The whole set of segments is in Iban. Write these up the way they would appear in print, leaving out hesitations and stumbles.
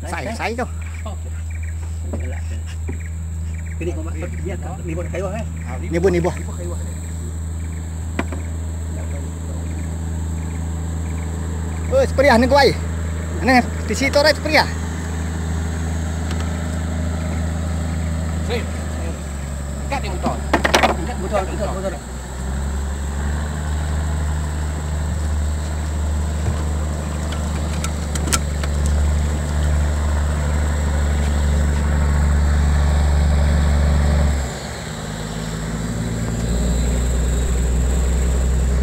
Sai sai tu. Nibuh nibuh. Oh, seperiah ni guai. Ana tisi tu right seperiah. Angkat ni motor. Angkat motor, angkat motor.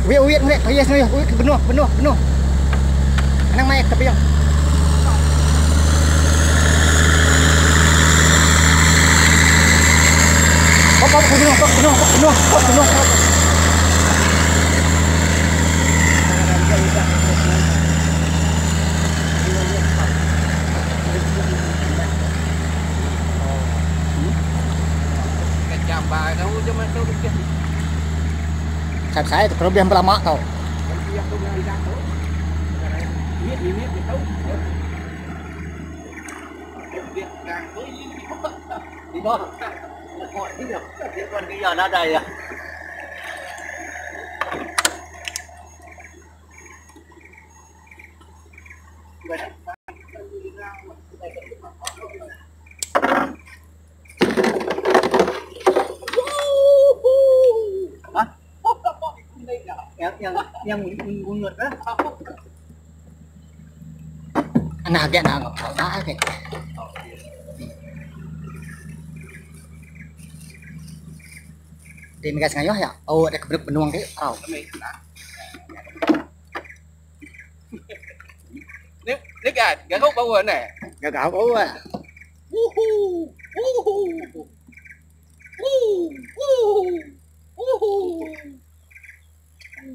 Wait wait wait perias ni wait penuh penuh penuh. Anang mai tepi yang. Kok kok penuh kok penuh kok penuh kok penuh. Saya kelebihan lama tau. Yang yang yang bungut lah. Anak agak nak ngap agak. Di megas ngayuh ya. Oh, ada keberuk benuang ke. Oh. Ni ni kan, garuk bawa ni. Gagau bawa. Wuhu. Wuhu. Wuhu. Wuhu.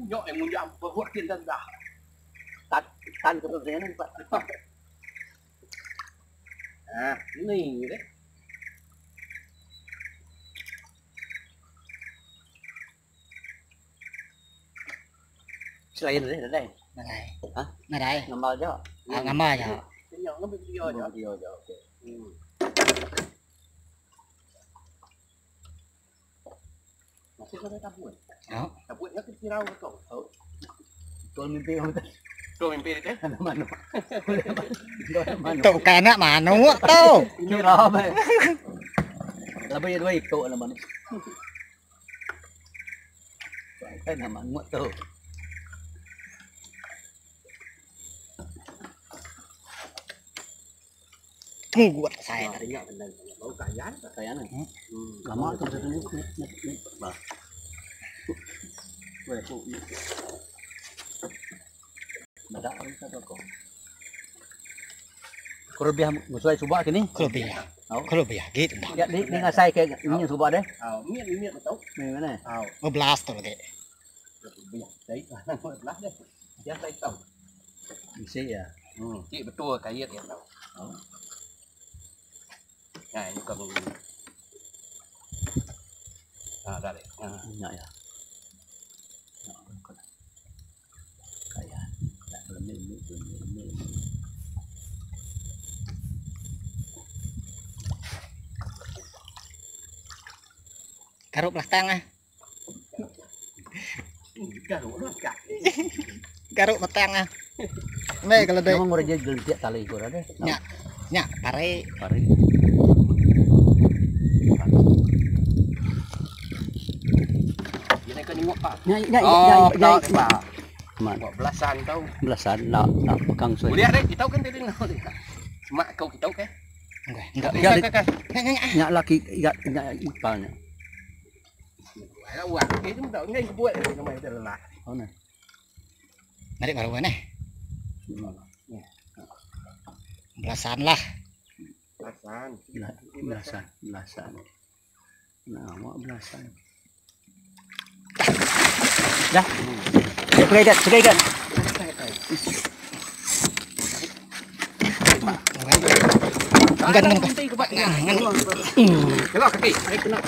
Nyok yang munjam buat kin dah. Tan tan ke ni pak. Ah, ni deh. Selain ni dah. Nadai. Hả? Nadai. Gambar je. Ah, gambar je. Nyok nó video je. Video je. Okey. Hmm. Masih kau tak buat. Oh. Tak buat nak kirau kau. Tuan mimpi kamu tu. Tu mimpi dia. Ada mana? Ada mana? Tu kana manu tu. Ini ramai. Lebih dua itu lah mana. Kan nama muat tu. Tunggu saya tadi. Ingat benda bau kayan. Kaya ni. Hmm. Lama tu tu ni ni ni. Bah. Weh, aku. Badak ni satu aku. Kurang musuh subak kini. Kelebih. Oh. Kelebih gitu. Ya, ni ni ngasai ke ni yang subak deh. Ah, miat miat betul. Ni mana? Ah, Ngeblast tu lagi. lebih. Saya belah dia. Dia saya tahu. Mesti ya. Hmm, cik betul kaya dia tahu. Oh. Nah, ini kamu. Ah, dah deh. Ah. Minyak ya. Kaya. Ni ni ni ni. Garuk belah tang ah. Garuk lah kak. Garuk petang ah. Meh kalau dek. Memang orang dia gelentik tali ikut ada. Nyak. Nyak pare. Pare. Dia nak kena tengok pak. Nyak nyak Oh, nyak betul nyak. pak. Mak Buat belasan tau. belasan nak nak pegang suai. Boleh deh, kita kan tadi nak. Mak kau kita ke? Enggak. Enggak. Enggak, enggak. Nyak nyak. Nyak laki nyak nyak ipalnya. Wah, wah, itu tak enggak buat nama itu lah. Oh nah. Narik baru mana? Belasan lah. Belasan. Belasan, belasan. Nah, mak belasan. Dah. Sekai kat, sekai kat. Enggak enggak enggak. Enggak. Kena kaki. Kena.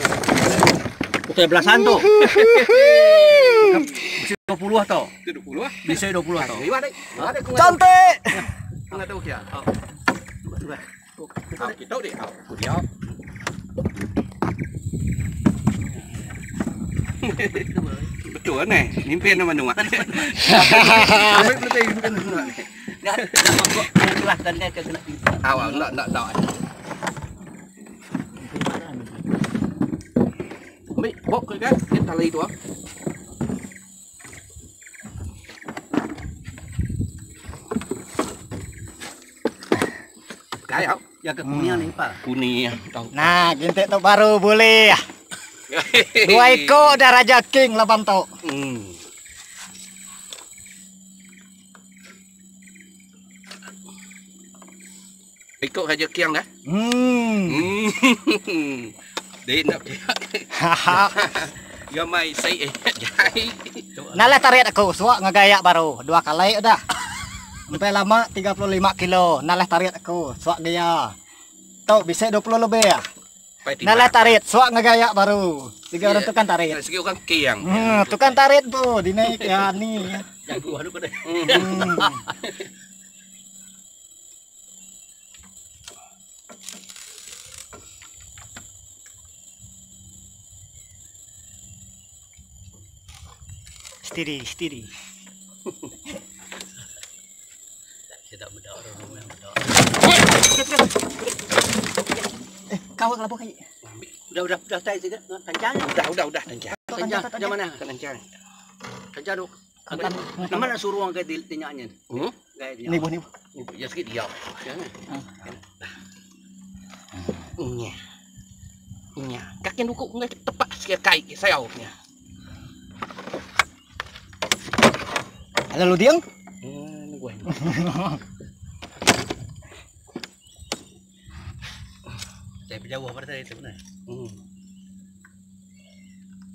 Okey, belasan tu. Bisa 20 tau. Itu 20 ah. Bisa 20 tau. Lewat deh. Lewat deh. Cantik. Enggak tahu kia. Au kitu di au ku dia. Betul neh, mimpin nama nuan. Ambil betul mimpin nuan. Au au enda enda enda. Ambil bok ke kan tali tu ah. Nah, gintik tu baru boleh. Dua iko dah Raja King laban tu. Hmm. Iko Raja King dah. Hmm. Hmm. Dek nak Haha. Ya mai sai eh jai. Nalah tarik aku suak ngagai yak baru. Dua kali udah. Empai lama 35 kilo. Nalah tarik aku suak gaya. Tu bisi 20 lebih. Nalah tarik suak ngagai yak baru. Siga orang tukang tarik. Sigi orang king. Hmm, tukang tarik tu dinaik ya ni. Jago anu kena. Hmm. Steady, steady. Tidak muda orang rumah muda. Eh, kau kelapa kai. Udah udah udah tai juga. Tancang. Udah udah udah tancang. Tancang jam mana? Tancang. Tancang tu. Nama nak suruh orang ke tinyaknya. Hmm? Ni buh ni. Ya sikit dia. Nya. Nya. Kaki dukuk ngai tepak sikit kai ke sayau nya. Lalu diang. Hmm, gua. Saya berjauh pada saya sebenarnya. Hmm.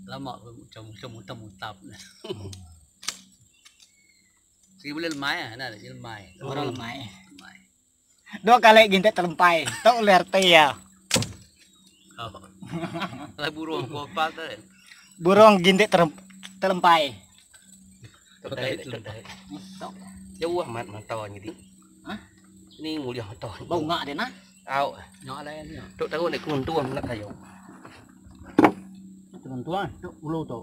Lama macam macam mutam mutam. Sigi boleh lemai ah, nah, lemai. Orang lemai. Lemai. Dua kali gintik terlempai. Tok ular ya. Oh. Lah burung kopal tu. Burung gintik terlempai. Tok. Jauh amat mata ni. Hah? Ni mulia mata. Bau ngak dia nah. Au. Nyok lain ni. Tok tahu nak kuntuang nak kayu. Tuan tu ulu tu.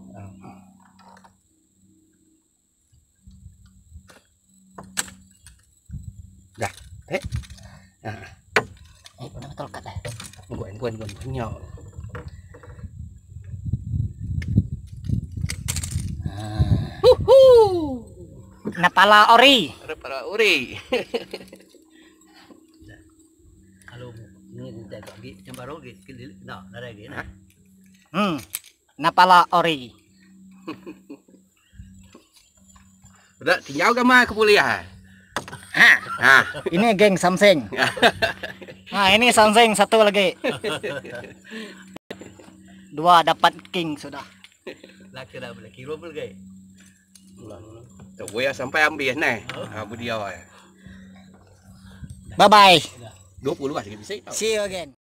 Dah. Eh. Ah. Eh, nama terlekat dah. Buan buan buan nyok. Napala ori. Para uri. Kalau ni kita lagi macam baru lagi nah, ada lagi nah. Napala ori. Udah tinggal gamai ke boleh ah. Ha. Ha. Ini geng Samseng. Nah, ini Samseng satu lagi. Dua dapat king sudah. Laki dah boleh kira boleh. Tu boleh sampai ambil nah. Ha budia. Bye bye. 20 lah sikit bisik. See you again.